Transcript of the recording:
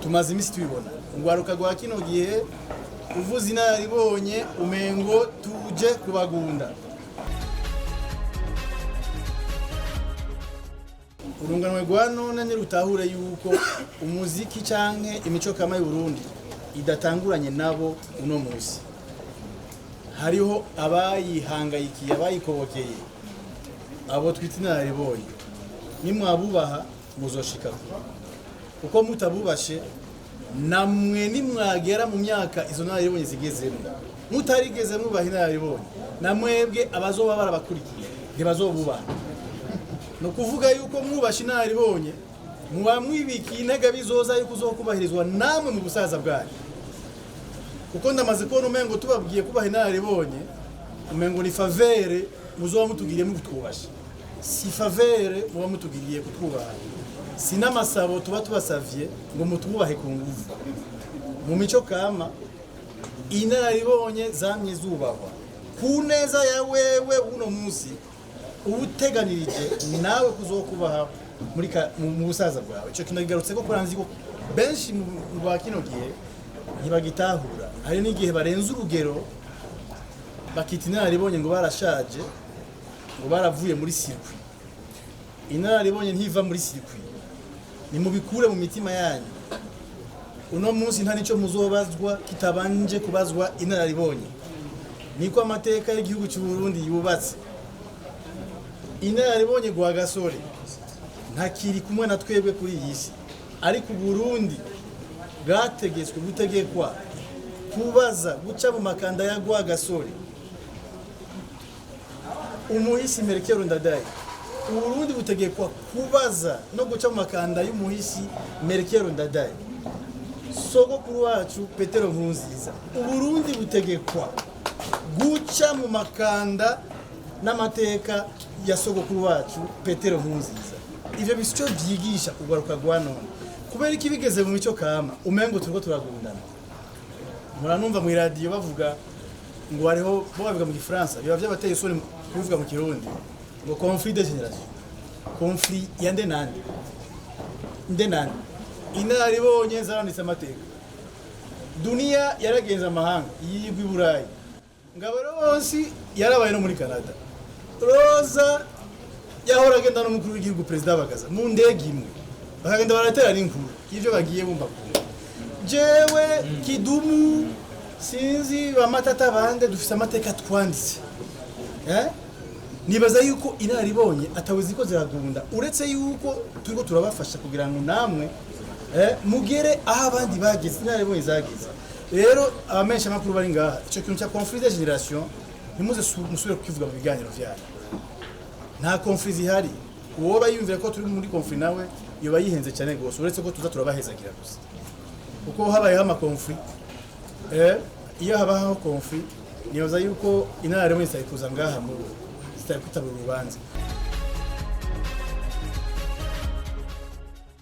Tumaze iminsi tubibona urwaruka rwa kino gihe, uvuze inararibonye umengo tuje kubagunda. Urunganwe rwa none ntirutahure yuko umuziki canke imico kama y'Uburundi idatanguranye nabo uno munsi. Hariho abayihangayikiye, abayikobokeye, abo twita inararibonye. Nimwabubaha muzoshika kure, kuko mutabubashe namwe nimwagera mu myaka izo nararibonye zigezemo, mutarigeze mubaha inararibonye, namwebwe abazoba barabakurikiye ntibazobubaha. Ni ukuvuga yuko mwubashe inararibonye muba mwibikiye intege bizoza yuko uzokubahirizwa namwe mu busaza bwanyu. Kuko ndamaze kubona umengo tubabwiye kubaha inararibonye, umengo ni faveur muzoba mutugiriye mutwubashe. Si faveur muba mutugiriye kutwubaha, si n'amasabo tuba tubasavye ngo mutwubahe ku nguvu. Mu mico kama inararibonye zamye zubahwa ku neza ya wewe uno munsi uteganirije nawe kuzokubaha muri mu busaza bwawe. Ico kintu kigarutse ko kuranzi ko benshi mu ba kino gihe ntibagitahura. Hari n'igihe barenze urugero bakita inararibonye ngo barashaje, ngo baravuye muri circuit. Inararibonye ntiva muri circuit, nimubikure mu mitima yanyu. Uno munsi nta nico muzobazwa kitabanje kubazwa inararibonye. Niko amateka y'igihugu cy'u Burundi yubatse. Inararibonye Rwagasore ntakiri kumwe na twebwe kuri iyi si, ariko Burundi bwategetswe gutegekwa kubaza guca mu makanda ya Rwagasore, umuhisi Melchior Ndadaye. Uburundi butegekwa kubaza no guca mu makanda y'umuhisi Melchior Ndadaye, sogokuru wacu Petero Nkurunziza. Uburundi butegekwa guca mu makanda n'amateka ya sogokuru wacu Petero Nkurunziza. Ivyo bisyo vyigisha ugaruka rwa none. Kubera iki bigeze mu mico kama umengo turiko turagundana? Muranumva mu iradiyo bavuga ngo hariho, bo bavuga mu Gifaransa, biba vyabateye isoni kubivuga mu Kirundi, ngo conflit de génération. Conflit ya nde nande? Nde nande? Inararibonye zaranditse amateka. Dunia yaragenze amahanga, yigwa i Burayi. Ngabo Ronsi yarabaye no muri Canada. Roza yahora agenda n'umukuru w'igihugu Perezida Bagaza mu ndege imwe, bakagenda baratera n'inkuru y'ivyo bagiye bumva kumwe. Jewe Kidumu, sinzi bamatata bande, dufise amateka twanditse. Nibaza yuko inararibonye atabuzi ko ziragunda, uretse yuko turiko turabafasha kugira ngo namwe mugere aho abandi bageze, inararibonye zageze. Rero abamenyesha makuru bari ngaha, ico kintu cya conflit de génération ntimuze musubire kukivuga mu biganiro vyanyu. Nta conflit zihari. Uwoba yumvira ko turi muri conflit nawe yoba yihenze cyane gose, uretse ko tuza turabahezagira gusa. Kuko habayeho ama conflit, iyo habaho conflit, nibaza yuko inararibonye zitari kuza ngaha mu zitari kwitabira urubanza.